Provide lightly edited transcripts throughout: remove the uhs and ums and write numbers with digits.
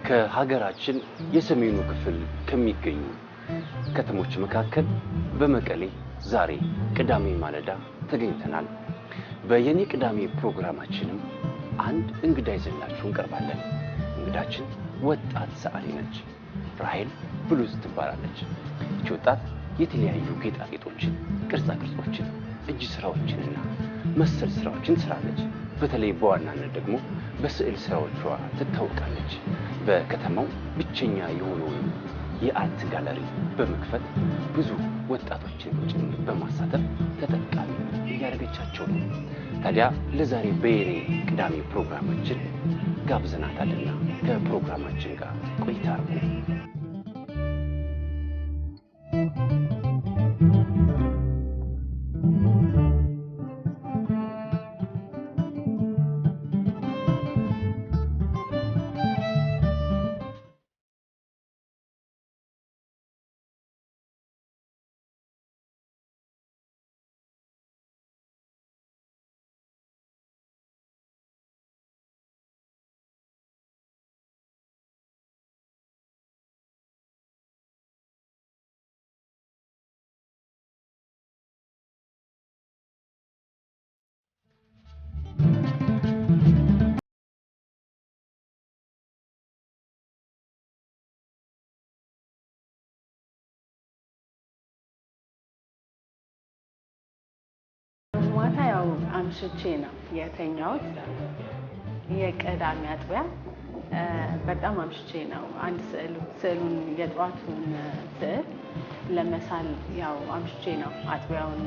ከሀገራችን የሰሜኑ ክፍል ከሚገኙ ከተሞች መካከል በመቀሌ ዛሬ ቅዳሜ ማለዳ ተገኝተናል። በየኔ ቅዳሜ ፕሮግራማችንም አንድ እንግዳ ይዘንላችሁ እንቀርባለን። እንግዳችን ወጣት ሰዓሊ ነች። ራሄል ብሉዝ ትባላለች። ይህች ወጣት የተለያዩ ጌጣጌጦችን፣ ቅርጻ ቅርጾችን፣ እጅ ስራዎችንና መሰል ስራዎችን ትሰራለች። በተለይ በዋናነት ደግሞ በስዕል ስራዎቿ ትታወቃለች። በከተማው ብቸኛ የሆነውን የ art gallery በመክፈት ብዙ ወጣቶችን ጭምር በማሳተፍ ተጠቃሚ እያደረገቻቸው ነው። ታዲያ ለዛሬ በየኔ ቅዳሜ ፕሮግራማችን ጋብዘናታልና ከፕሮግራማችን ጋር ቆይታ አድርጉ። ማታ ያው አምሽቼ ነው የተኛሁት። የቅዳሜ አጥቢያ በጣም አምሽቼ ነው አንድ ስዕሉን የጠዋቱን ስዕል ለመሳል ያው አምሽቼ ነው አጥቢያውን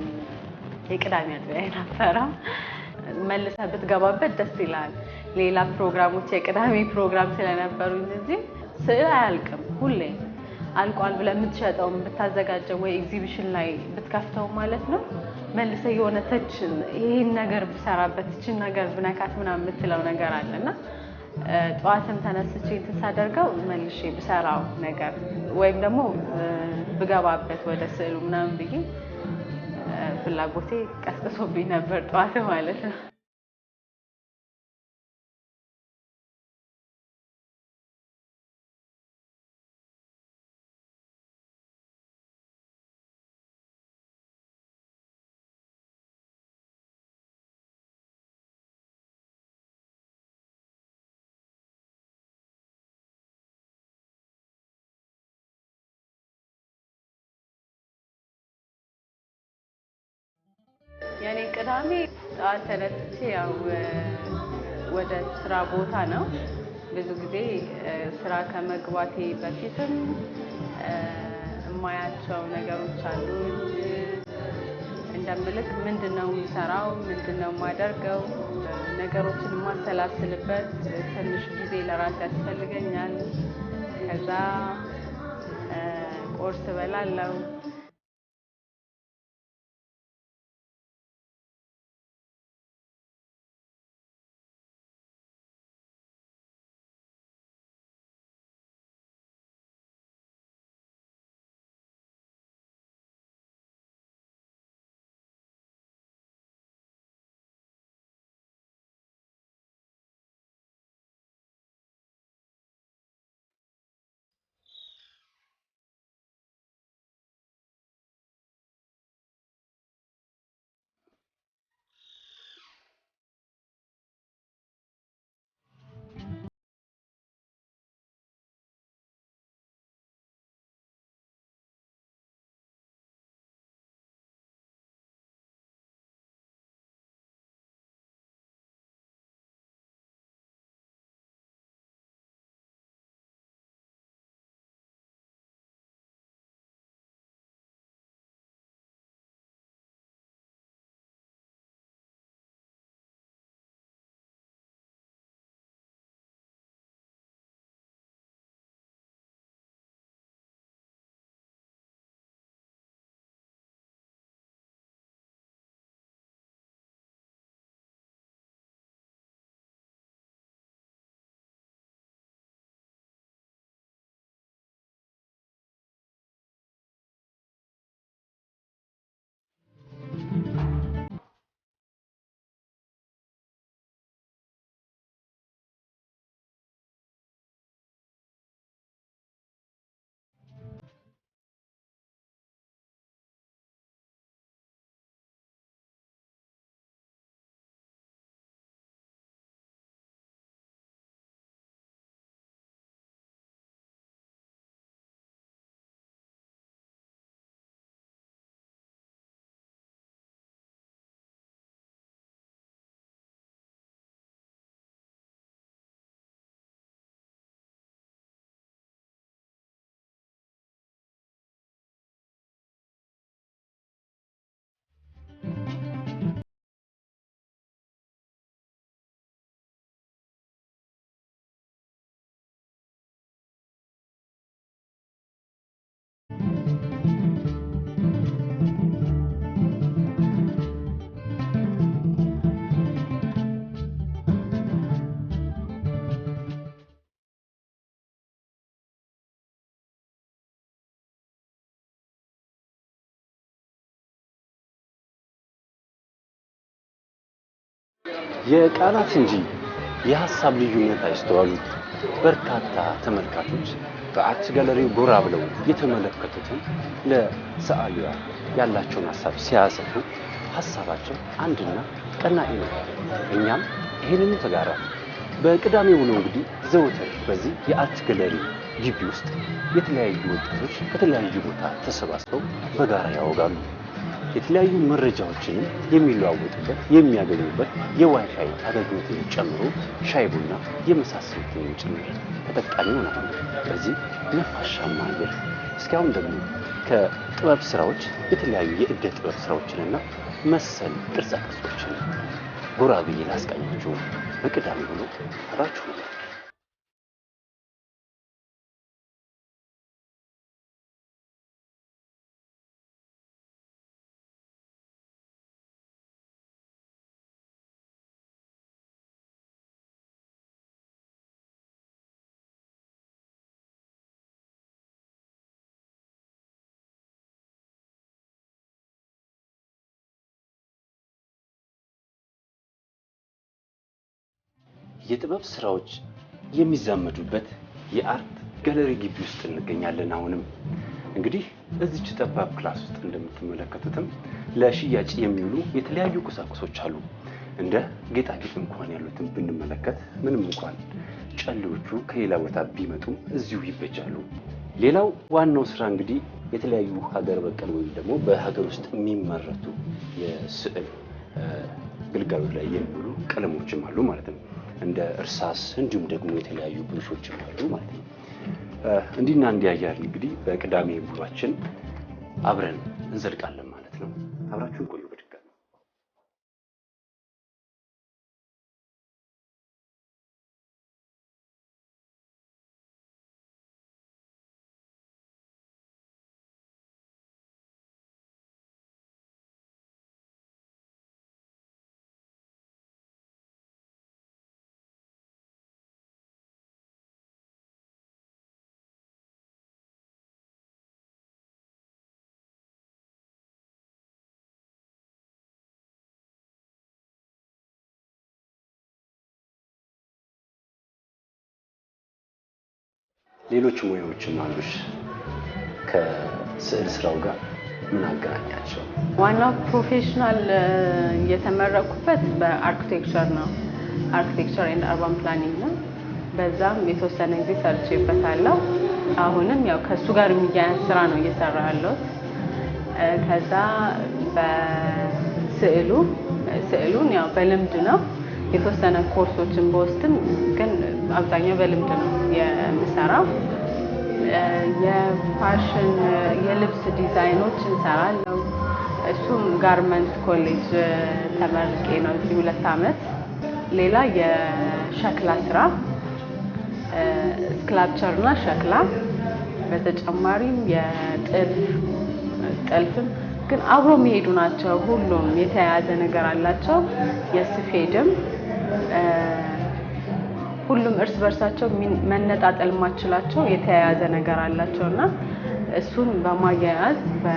የቅዳሜ አጥቢያ የነበረው። መልሰህ ብትገባበት ደስ ይላል። ሌላ ፕሮግራሞች የቅዳሜ ፕሮግራም ስለነበሩኝ እዚህ ስዕል አያልቅም። ሁሌ አልቋል ብለህ የምትሸጠው ብታዘጋጀው ወይ ኤግዚቢሽን ላይ ብትከፍተው ማለት ነው መልሰህ የሆነ touch ይሄን ነገር ብሰራበት ይችን ነገር ብነካት ምናምን የምትለው ነገር አለና ጠዋትም ተነስቼ እንትን ሳደርገው መልሼ ብሰራው ነገር ወይም ደግሞ ብገባበት ወደ ስዕሉ ምናምን ብዬ ፍላጎቴ ቀስቅሶብኝ ነበር ጠዋት ማለት ነው። የኔ ቅዳሜ ጠዋት ተነስቼ ያው ወደ ስራ ቦታ ነው። ብዙ ጊዜ ስራ ከመግባቴ በፊትም የማያቸው ነገሮች አሉ። እንደምልክ ምንድነው የምሰራው፣ ምንድነው የማደርገው፣ ነገሮችን የማሰላስልበት ትንሽ ጊዜ ለራሴ ያስፈልገኛል። ከዛ ቁርስ እበላለሁ። የቃላት እንጂ የሐሳብ ልዩነት አይስተዋሉ። በርካታ ተመልካቾች በ art gallery ው ጎራ ብለው የተመለከቱትን ለሰዓሊዋ ያላቸውን ሐሳብ ሲያሰፍሩ ሐሳባቸው አንድና ቀናኢ ነው። እኛም ይህንኑ ተጋራ። በቅዳሜ ውሎ እንግዲህ ዘወትር በዚህ የ art gallery ግቢ ውስጥ የተለያዩ ወጣቶች ከተለያዩ ቦታ ተሰባስበው በጋራ ያወጋሉ። የተለያዩ መረጃዎችንም የሚለዋወጡበት የሚያገኙበት የዋይፋይ አገልግሎትን ጨምሮ ሻይ ቡና የመሳሰሉትን ጭምር ተጠቃሚ ይሆናሉ። በዚህ ነፋሻማ አየር እስኪ አሁን ደግሞ ከጥበብ ስራዎች የተለያዩ የእደ ጥበብ ስራዎችንና መሰል ቅርጻ ቅርጾችን ጎራ ብዬ ላስቃኛችሁ። በቅዳሜ ውሎ አብራችሁ ነው። የጥበብ ስራዎች የሚዛመዱበት የ art gallery ግቢ ውስጥ እንገኛለን። አሁንም እንግዲህ እዚች ጠባብ class ውስጥ እንደምትመለከቱትም ለሽያጭ የሚውሉ የተለያዩ ቁሳቁሶች አሉ። እንደ ጌጣጌጥ እንኳን ያሉትን ብንመለከት ምንም እንኳን ጨሌዎቹ ከሌላ ቦታ ቢመጡም እዚሁ ይበጃሉ። ሌላው ዋናው ስራ እንግዲህ የተለያዩ ሀገር በቀል ወይም ደግሞ በሀገር ውስጥ የሚመረቱ የስዕል ግልጋሎት ላይ የሚውሉ ቀለሞችም አሉ ማለት ነው። እንደ እርሳስ እንዲሁም ደግሞ የተለያዩ ብሩሾችም አሉ ማለት ነው። እንዲህና እንዲያ እያልን እንግዲህ በቅዳሜ ውሏችን አብረን እንዘልቃለን ማለት ነው። አብራችሁን ቆዩ። በድጋሚ ሌሎች ሙያዎችም አሉሽ። ከስዕል ስራው ጋር ምን አገናኛቸው? ዋናው professional የተመረቅኩበት በ architecture ነው። Architecture and urban planning ነው። በዛም የተወሰነ ጊዜ ሰርቼበታለሁ። አሁንም ያው ከእሱ ጋር የሚያያዝ ስራ ነው እየሰራ ያለሁት። ከዛ በስዕሉ ስዕሉን ያው በልምድ ነው የተወሰነ ኮርሶችን በወስድም ግን አብዛኛው በልምድ ነው የምሰራው። የፋሽን የልብስ ዲዛይኖች እንሰራለሁ። እሱም garment college ተመርቄ ነው እዚህ 2 ዓመት። ሌላ የሸክላ ስራ sculpture እና ሸክላ፣ በተጨማሪም የጥልፍ ጥልፍም ግን አብሮ የሚሄዱ ናቸው። ሁሉም የተያያዘ ነገር አላቸው። የስፌድም ሁሉም እርስ በርሳቸው መነጣጠል የማችላቸው የተያያዘ ነገር አላቸው እና እሱን በማያያዝ በ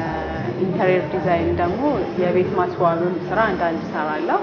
interior design ደግሞ የቤት ማስዋብም ስራ አንዳንድ እሰራለሁ።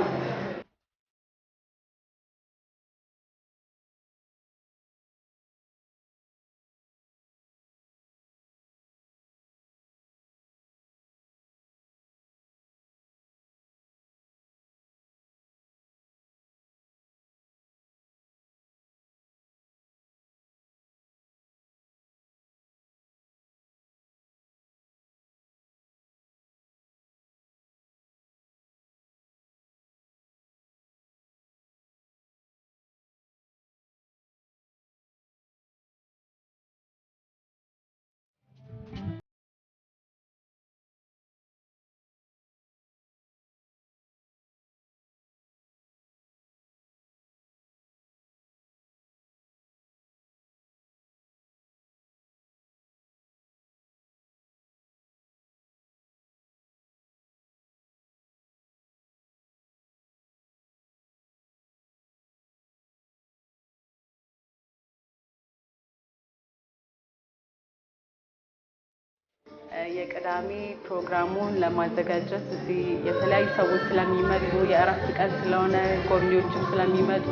የቅዳሜ ፕሮግራሙን ለማዘጋጀት እዚህ የተለያዩ ሰዎች ስለሚመጡ፣ የእረፍት ቀን ስለሆነ ጎብኚዎችም ስለሚመጡ፣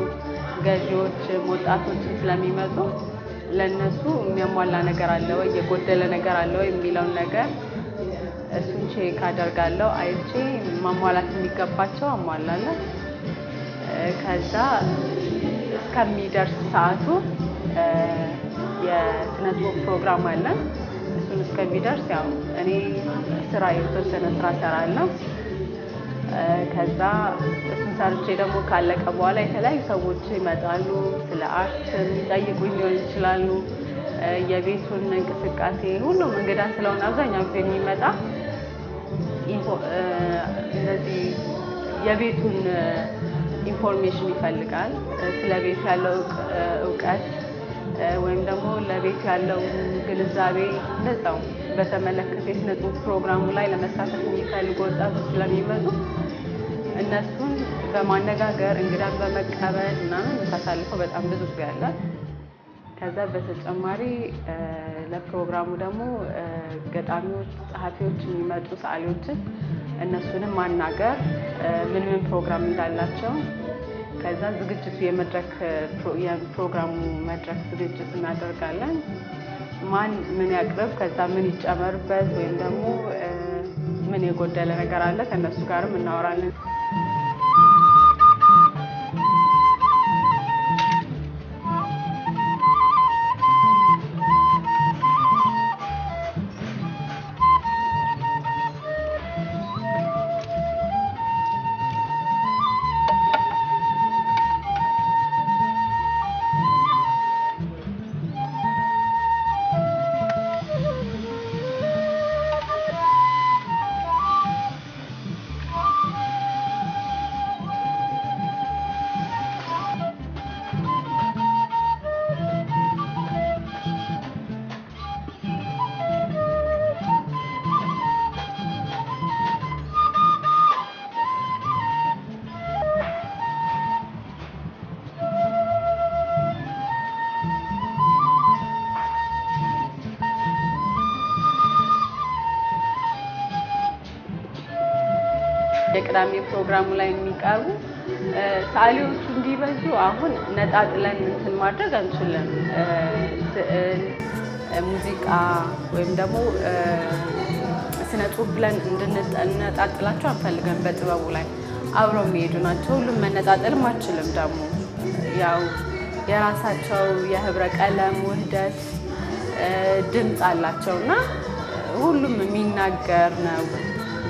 ገዢዎችም ወጣቶችም ስለሚመጡ ለእነሱ የሚያሟላ ነገር አለ ወይ፣ የጎደለ ነገር አለ ወይ የሚለውን ነገር እሱን check አደርጋለሁ። አይቼ ማሟላት የሚገባቸው አሟላለሁ። ከዛ እስከሚደርስ ሰዓቱ የስነ ጽሁፍ ፕሮግራም አለን። እሱን እስከሚደርስ ያው እኔ ስራ የተወሰነ ስራ እሰራለሁ። ከዛ እሱን ሰርቼ ደግሞ ካለቀ በኋላ የተለያዩ ሰዎች ይመጣሉ። ስለ art የሚጠይቁኝ ሊሆን ይችላሉ። የቤቱን እንቅስቃሴ፣ ሁሉም እንግዳ ስለሆነ አብዛኛው ጊዜ የሚመጣ እንደዚህ የቤቱን information ይፈልጋል። ስለ ቤቱ ያለው እውቀት ወይም ደግሞ ለቤቱ ያለው ግንዛቤ እንደዛው በተመለከተ የስነ ጽሁፍ ፕሮግራሙ ላይ ለመሳተፍ የሚፈልጉ ወጣቶች ስለሚመጡ እነሱን በማነጋገር፣ እንግዳን በመቀበል ምናምን የምታሳልፈው በጣም ብዙ ጊዜ አለ። ከዛ በተጨማሪ ለፕሮግራሙ ደግሞ ገጣሚዎች፣ ጸሐፊዎች የሚመጡ ሰዓሊዎችን እነሱንም ማናገር፣ ምን ምን ፕሮግራም እንዳላቸው፣ ከዛ ዝግጅቱ የመድረክ የፕሮግራሙ መድረክ ዝግጅት እናደርጋለን። ማን ምን ያቅርብ፣ ከዛ ምን ይጨመርበት ወይም ደግሞ ምን የጎደለ ነገር አለ ከእነሱ ጋርም እናወራለን። የቅዳሜ ፕሮግራሙ ላይ የሚቀርቡ ሰዓሊዎቹ እንዲበዙ አሁን ነጣጥለን እንትን ማድረግ አንችልም። ስዕል፣ ሙዚቃ ወይም ደግሞ ስነ ጽሁፍ ብለን እንድንነጣጥላቸው አንፈልገም። በጥበቡ ላይ አብረው የሚሄዱ ናቸው። ሁሉም መነጣጠልም አችልም። ደግሞ ያው የራሳቸው የህብረ ቀለም ውህደት፣ ድምፅ አላቸው እና ሁሉም የሚናገር ነው።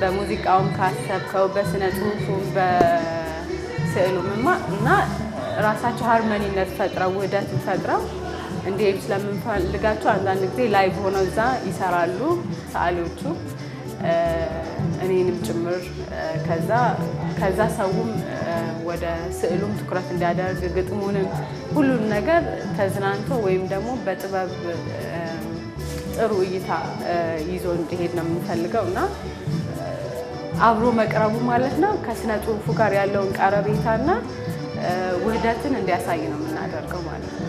በሙዚቃውም ካሰብከው፣ በስነ ጽሁፉም፣ በስዕሉም እና ራሳቸው harmony ነት ፈጥረው፣ ውህደትን ፈጥረው እንዲሄዱ ስለምንፈልጋቸው አንዳንድ ጊዜ live ሆነው እዛ ይሰራሉ ሰዓሊዎቹ፣ እኔንም ጭምር። ከዛ ሰውም ወደ ስዕሉም ትኩረት እንዲያደርግ፣ ግጥሙንም፣ ሁሉን ነገር ተዝናንቶ ወይም ደግሞ በጥበብ ጥሩ እይታ ይዞ እንዲሄድ ነው የምንፈልገው እና አብሮ መቅረቡ ማለት ነው ከስነ ጽሁፉ ጋር ያለውን ቀረቤታና ውህደትን እንዲያሳይ ነው የምናደርገው ማለት ነው።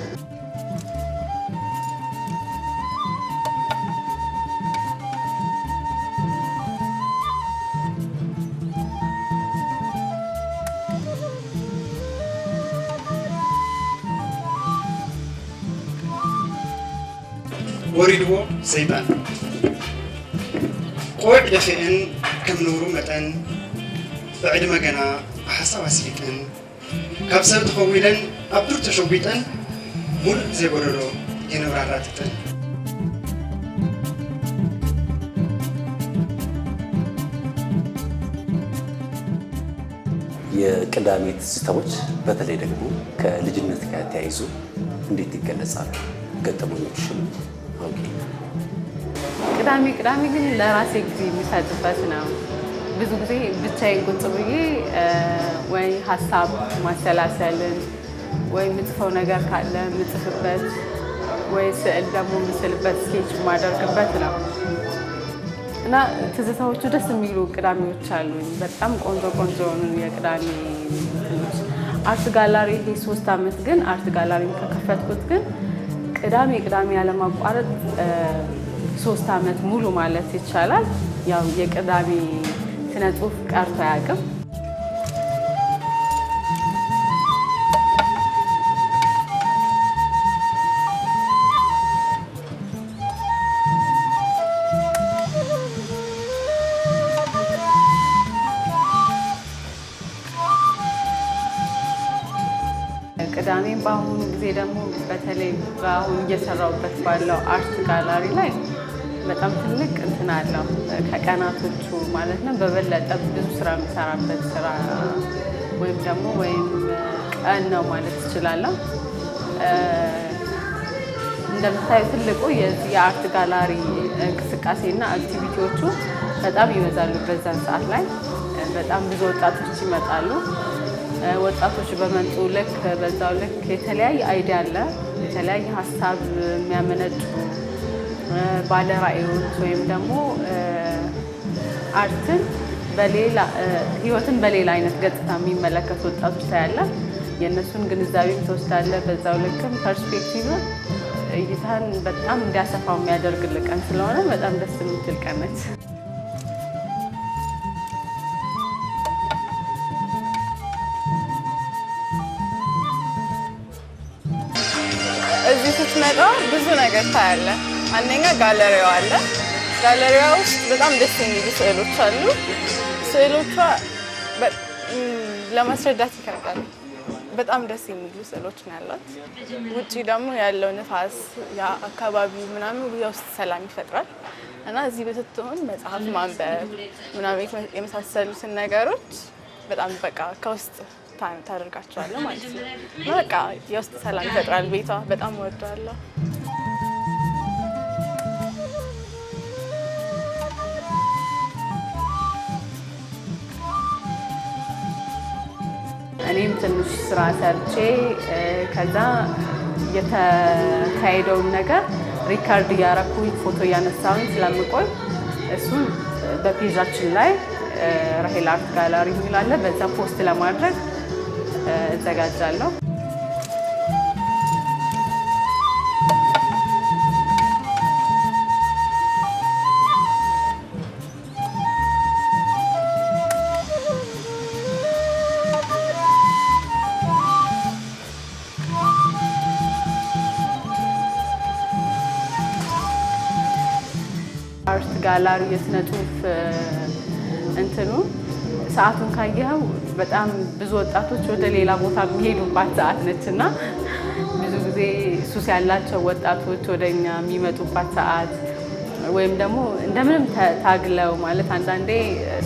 ወሪድዎ ሰይጣን ቆዕ ደፊአን ከም ነብሩ መጠን ብዕድመ ገና ብሓሳብ ኣስሊጠን ካብ ሰብ ተኸዊለን ኣብ ዱር ተሸጒጠን ሙሉእ ዘይጎደሎ ይነብራ ራትጠን። የቅዳሜ ትዝታዎች በተለይ ደግሞ ከልጅነት ጋር ተያይዞ እንዴት ይገለጻሉ? ገጠመኞችሽን okay። ቅዳሜ ቅዳሜ ግን ለራሴ ጊዜ የሚሰጥበት ነው። ብዙ ጊዜ ብቻዬን ቁጭ ብዬ ወይ ሀሳብ ማሰላሰልን ወይ የምጽፈው ነገር ካለ የምጽፍበት ወይ ስዕል ደግሞ የምስልበት፣ sketch የማደርግበት ነው እና ትዝታዎቹ ደስ የሚሉ ቅዳሜዎች አሉኝ። በጣም ቆንጆ ቆንጆ የሆኑ የቅዳሜ እንትኖች። Art gallery ይሄ 3 ዓመት ግን art gallery ን ከከፈትኩት ግን ቅዳሜ ቅዳሜ ያለማቋረጥ 3 ዓመት ሙሉ ማለት ይቻላል ያው የቅዳሜ ስነ ጽሁፍ ቀርቶ አያውቅም። ቅዳሜ በአሁኑ ጊዜ ደግሞ በተለይ በአሁኑ እየሰራሁበት ባለው art gallery ላይ በጣም ትልቅ እንትን አለው፣ ከቀናቶቹ ማለት ነው። በበለጠ ብዙ ስራ የምሰራበት ስራ ወይም ደግሞ ወይም ቀን ነው ማለት እችላለሁ። እንደምታዩ ትልቁ የዚህ የ art gallery እንቅስቃሴና activity ዎቹ በጣም ይበዛሉ። በዛን ሰዓት ላይ በጣም ብዙ ወጣቶች ይመጣሉ። ወጣቶች በመጡ ልክ በዛው ልክ የተለያየ idea አለ፣ የተለያየ ሀሳብ የሚያመነጩ ባለ ራዕዮች ወይም ደግሞ art ን በሌላ፣ ህይወትን በሌላ አይነት ገጽታ የሚመለከቱ ወጣቶች ታያለህ። የእነሱን ግንዛቤም ትወስዳለህ። በዛው ልክም perspective እይታን በጣም እንዲያሰፋው የሚያደርግልህ ቀን ስለሆነ በጣም ደስ የምትል ቀን ነች። እዚህ ስትመጣ ብዙ ነገር ታያለህ። አንደኛ ጋለሪያው አለ። ጋለሪዋ ውስጥ በጣም ደስ የሚሉ ስዕሎች አሉ። ስዕሎቿ ለማስረዳት ይከብዳል። በጣም ደስ የሚሉ ስዕሎች ነው ያሏት። ውጪ ደግሞ ያለው ንፋስ፣ ያ አካባቢው ምናምን የውስጥ ሰላም ይፈጥራል እና እዚህ ስትሆን መጽሐፍ ማንበብ ምናምን የመሳሰሉትን ነገሮች በጣም በቃ ከውስጥ ታደርጋቸዋለህ ማለት ነው። እና በቃ የውስጥ ሰላም ይፈጥራል ቤቷ። በጣም እወደዋለሁ። እኔም ትንሽ ስራ ሰርቼ ከዛ የተካሄደውን ነገር record እያረኩኝ፣ ፎቶ እያነሳሁኝ ስለምቆይ እሱን በ page ኣችን ላይ ራሄል art gallery የሚል አለ። በዛ post ለማድረግ እዘጋጃለሁ። Art gallery የስነ ጽሁፍ እንትኑ ሰዓቱን ካየኸው በጣም ብዙ ወጣቶች ወደ ሌላ ቦታ የሚሄዱባት ሰዓት ነች እና ብዙ ጊዜ ሱስ ያላቸው ወጣቶች ወደ እኛ የሚመጡባት ሰዓት ወይም ደግሞ እንደምንም ታግለው ማለት አንዳንዴ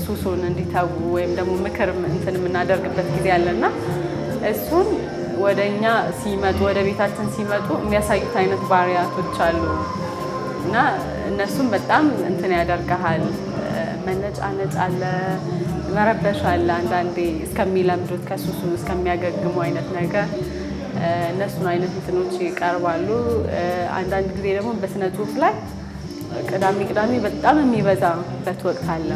ሱሱን እንዲተዉ ወይም ደግሞ ምክር እንትን የምናደርግበት ጊዜ አለና እሱን ወደ እኛ ሲመጡ፣ ወደ ቤታችን ሲመጡ የሚያሳዩት አይነት ባህሪያቶች አሉ እና እነሱም በጣም እንትን ያደርግሃል። መነጫነጭ አለ፣ መረበሽ አለ። አንዳንዴ እስከሚለምዱት፣ ከሱሱ እስከሚያገግሙ አይነት ነገር እነሱን አይነት እንትኖች ይቀርባሉ። አንዳንድ ጊዜ ደግሞ በስነ ጽሁፍ ላይ ቅዳሜ ቅዳሜ በጣም የሚበዛበት ወቅት አለ።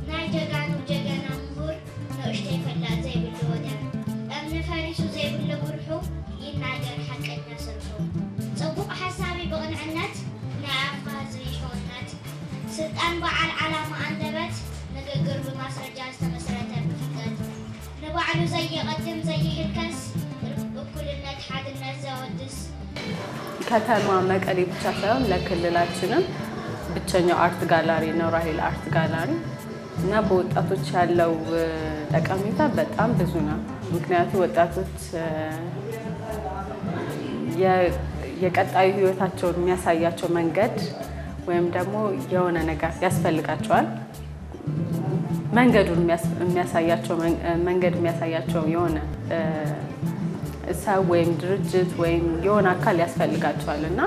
ናይ ጀጋኑ ጀገና ምሁር፣ ንእሽተይ ፈላጥ ዘይብሉ ወደር፣ እምኒ ፈሪሱ ዘይብሉ ጉርሑ፣ ይናገር ሓቀኛ ስርሑ፣ ፅቡቕ ሓሳቢ ብቕንዕነት፣ ናይ ኣፍካ ዘይሸውነት፣ ስልጣን በዓል ዓላማ ኣንደበት፣ ንግግር ብማስረጃ ዝተመስረተ ብፍልጠት፣ ንባዕሉ ዘየቐድም ዘይሕልከስ፣ እኩልነት ሓድነት ዘወድስ። ከተማ መቀሌ ብቻ ሳይሆን ለክልላችንም ብቸኛው art gallery ነው ራሄል art gallery እና በወጣቶች ያለው ጠቀሜታ በጣም ብዙ ነው። ምክንያቱም ወጣቶች የቀጣዩ ህይወታቸውን የሚያሳያቸው መንገድ ወይም ደግሞ የሆነ ነገር ያስፈልጋቸዋል። መንገዱን የሚያሳያቸው፣ መንገድ የሚያሳያቸው የሆነ ሰው ወይም ድርጅት ወይም የሆነ አካል ያስፈልጋቸዋል እና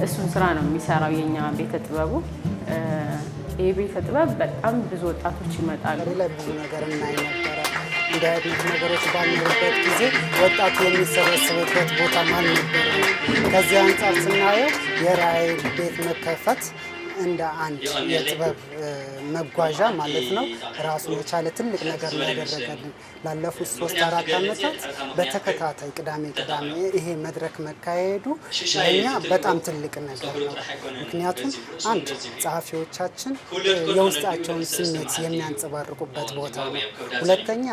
እሱን ስራ ነው የሚሰራው የኛ ቤተ ጥበቡ። ይህ ቤተ ጥበብ በጣም ብዙ ወጣቶች ይመጣሉ። ላይ ብዙ ነገር እናይ ነበረ። እንዲህ አይነት ነገሮች ባልኖሩበት ጊዜ ወጣቱ የሚሰበሰብበት ቦታ አልነበረም። ከዚህ አንጻር ስናየው የራሔል ቤት መከፈት እንደ አንድ የጥበብ መጓዣ ማለት ነው ራሱን የቻለ ትልቅ ነገር ነው ያደረገልን። ላለፉት 3-4 ዓመታት በተከታታይ ቅዳሜ ቅዳሜ ይሄ መድረክ መካሄዱ ለኛ በጣም ትልቅ ነገር ነው። ምክንያቱም አንድ ጸሐፊዎቻችን የውስጣቸውን ስሜት የሚያንጸባርቁበት ቦታ ነው። ሁለተኛ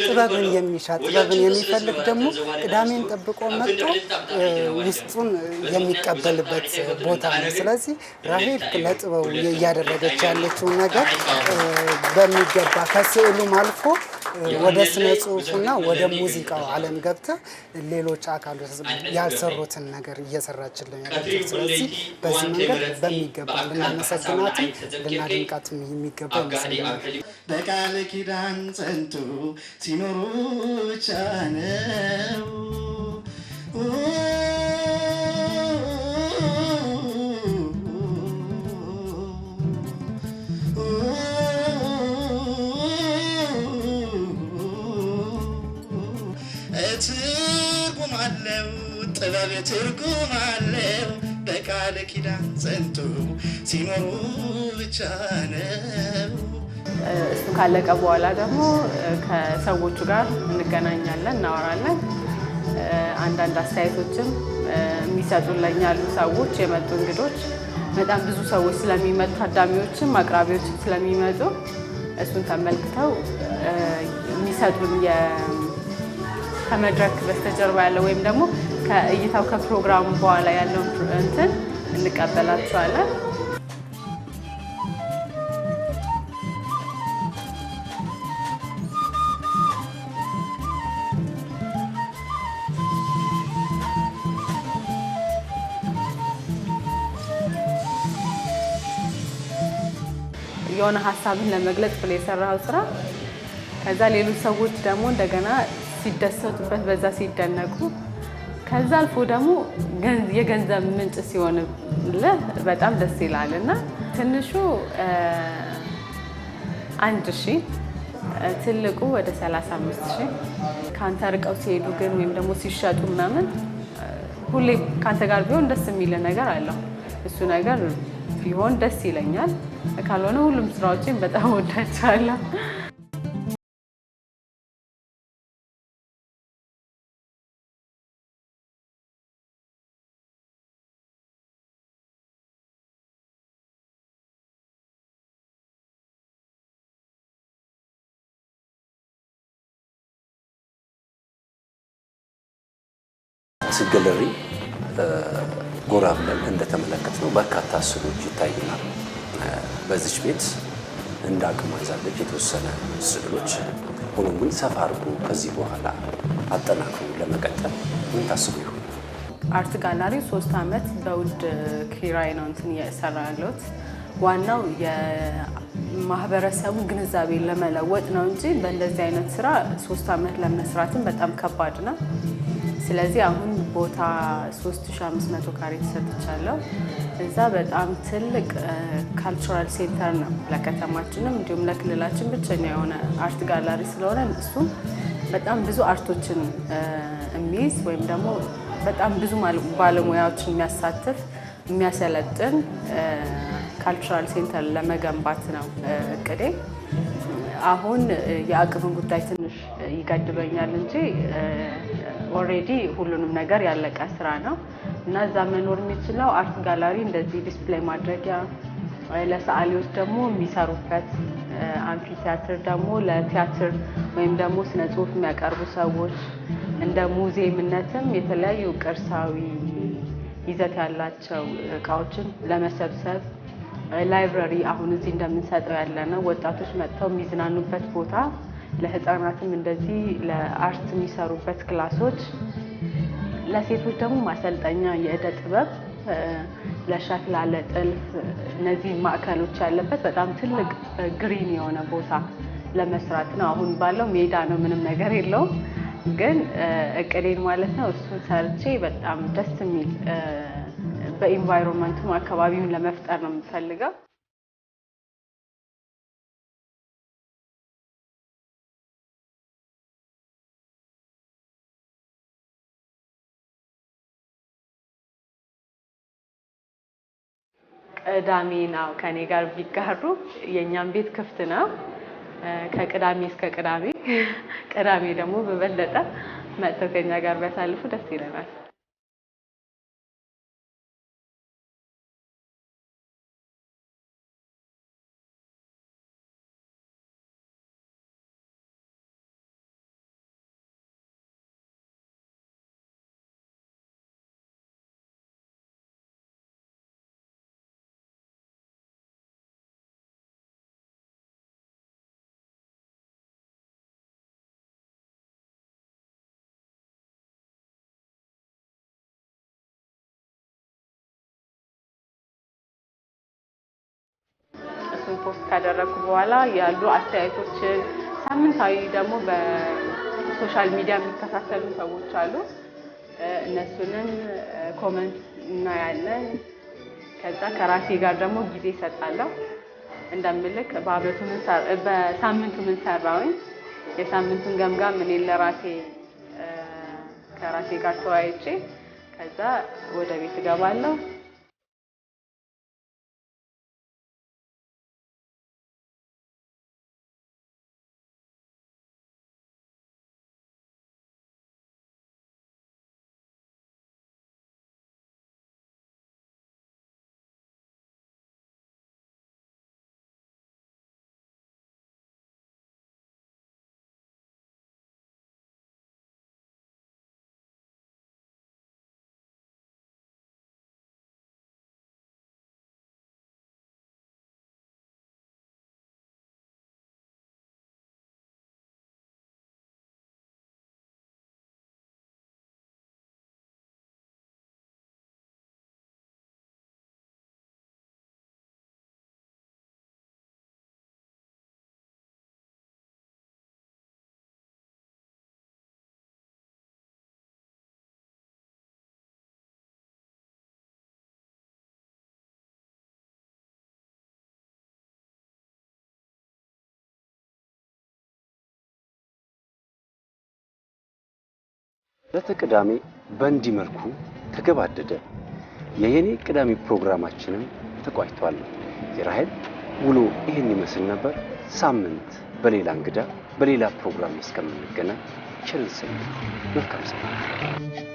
ጥበብን የሚሻ ጥበብን የሚፈልግ ደግሞ ቅዳሜን ጠብቆ መጥቶ ውስጡን የሚቀበልበት ቦታ ነው። ስለዚህ ራሔል ለጥበቡ እያደረገች ያለችው ነገር በሚገባ ከስዕሉም አልፎ ወደ ስነ ጽሁፉና ወደ ሙዚቃው ዓለም ገብታ ሌሎች አካሎች ያልሰሩትን ነገር እየሰራችልን ያለችው። ስለዚህ በዚህ መንገድ በሚገባ ልናመሰግናትም ልናደንቃትም የሚገባ ይመስለኛል። በቃል ኪዳን ጸንቶ ሲኖሩ ብቻ ነው። ትርጉም አለው ጥበብ ትርጉም አለው በቃል ኪዳን ጸንቶ ሲኖሩ ብቻ ነው። እሱ ካለቀ በኋላ ደግሞ ከሰዎቹ ጋር እንገናኛለን፣ እናወራለን። አንዳንድ አስተያየቶችም የሚሰጡን ለኛ ያሉ ሰዎች የመጡ እንግዶች በጣም ብዙ ሰዎች ስለሚመጡ ታዳሚዎችም አቅራቢዎችም ስለሚመጡ እሱን ተመልክተው የሚሰጡን ከመድረክ በስተጀርባ ያለው ወይም ደግሞ ከእይታው ከፕሮግራሙ በኋላ ያለውን እንትን እንቀበላቸዋለን። የሆነ ሀሳብን ለመግለጽ ብለህ የሰራኸው ስራ ከዛ ሌሎች ሰዎች ደግሞ እንደገና ሲደሰቱበት በዛ ሲደነቁ ከዛ አልፎ ደግሞ የገንዘብ ምንጭ ሲሆንልህ በጣም ደስ ይላልና ትንሹ 1000 ትልቁ ወደ 35000 ካንተ ርቀው ሲሄዱ ግን ወይም ደግሞ ሲሸጡ ምናምን ሁሌ ካንተ ጋር ቢሆን ደስ የሚል ነገር አለው። እሱ ነገር ቢሆን ደስ ይለኛል። ካልሆነ ሁሉም ስራዎችን በጣም ወዳቸዋለሁ። art gallery ጎራ ብለን እንደተመለከትነው በርካታ ስዕሎች ይታዩናል። በዚች ቤት እንደ አቅሟ ይዛለች የተወሰነ ስዕሎች። ሆኖም ግን ሰፋ አድርጎ ከዚህ በኋላ አጠናክሮ ለመቀጠል ምን ታስቦ ይሆን? art gallery 3 ዓመት በውድ ኪራይ ነው እንትን እየሰራ ያለሁት። ዋናው የማህበረሰቡ ግንዛቤ ለመለወጥ ነው እንጂ በእንደዚህ አይነት ስራ 3 ዓመት ለመስራትም በጣም ከባድ ነው። ስለዚህ አሁን ቦታ 3500 ካሬ ተሰጥቻለሁ። እዛ በጣም ትልቅ cultural center ነው ለከተማችንም እንዲሁም ለክልላችን ብቸኛ የሆነ art gallery ስለሆነ እሱ በጣም ብዙ art ኦችን የሚይዝ ወይም ደግሞ በጣም ብዙ ባለሙያዎችን የሚያሳትፍ የሚያሰለጥን cultural center ለመገንባት ነው እቅዴ። አሁን የአቅም ጉዳይ ትንሽ ይገድበኛል እንጂ already ሁሉንም ነገር ያለቀ ስራ ነው እና እዛ መኖር የሚችለው art gallery እንደዚህ display ማድረጊያ፣ ለሰዓሊዎች ደግሞ የሚሰሩበት amphitheater ደግሞ ለቲያትር ወይም ደግሞ ስነ ጽሁፍ የሚያቀርቡ ሰዎች እንደ ሙዚየምነትም የተለያዩ ቅርሳዊ ይዘት ያላቸው እቃዎችን ለመሰብሰብ library አሁን እዚህ እንደምንሰጠው ያለ ነው። ወጣቶች መጥተው የሚዝናኑበት ቦታ፣ ለህፃናትም እንደዚህ ለ art የሚሰሩበት class ኦች፣ ለሴቶች ደግሞ ማሰልጠኛ የእደ ጥበብ ለሸክላ፣ ለጥልፍ እነዚህ ማዕከሎች ያለበት በጣም ትልቅ green የሆነ ቦታ ለመስራት ነው። አሁን ባለው ሜዳ ነው፣ ምንም ነገር የለውም። ግን እቅዴን ማለት ነው እሱን ሰርቼ በጣም ደስ የሚል በ environment ኡም አካባቢውን ለመፍጠር ነው የምፈልገው። ቅዳሜ ነው ከኔ ጋር ቢጋሩ የኛም ቤት ክፍት ነው። ከቅዳሜ እስከ ቅዳሜ፣ ቅዳሜ ደግሞ በበለጠ መጥተው ከኛ ጋር ቢያሳልፉ ደስ ይለናል። እሱን post ካደረግኩ በኋላ ያሉ አስተያየቶችን፣ ሳምንታዊ ደግሞ በ social media የሚከታተሉ ሰዎች አሉ። እነሱንም comment እናያለን። ከዛ ከራሴ ጋር ደግሞ ጊዜ እሰጣለሁ። እንደምልክ በአመቱ ምን በሳምንቱ ምን ሰራሁኝ፣ የሳምንቱን ገምጋም እኔ ለራሴ ከራሴ ጋር ተወያይቼ ከዛ ወደ ቤት እገባለሁ። ዕለተ ቅዳሜ በእንዲህ መልኩ ተገባደደ። የየኔ ቅዳሜ ፕሮግራማችንም ተቋጭቷል። የራሔል ውሎ ይህን ይመስል ነበር። ሳምንት በሌላ እንግዳ በሌላ ፕሮግራም እስከምንገናኝ ቸር ሰንብቱ። መልካም ሳምንት።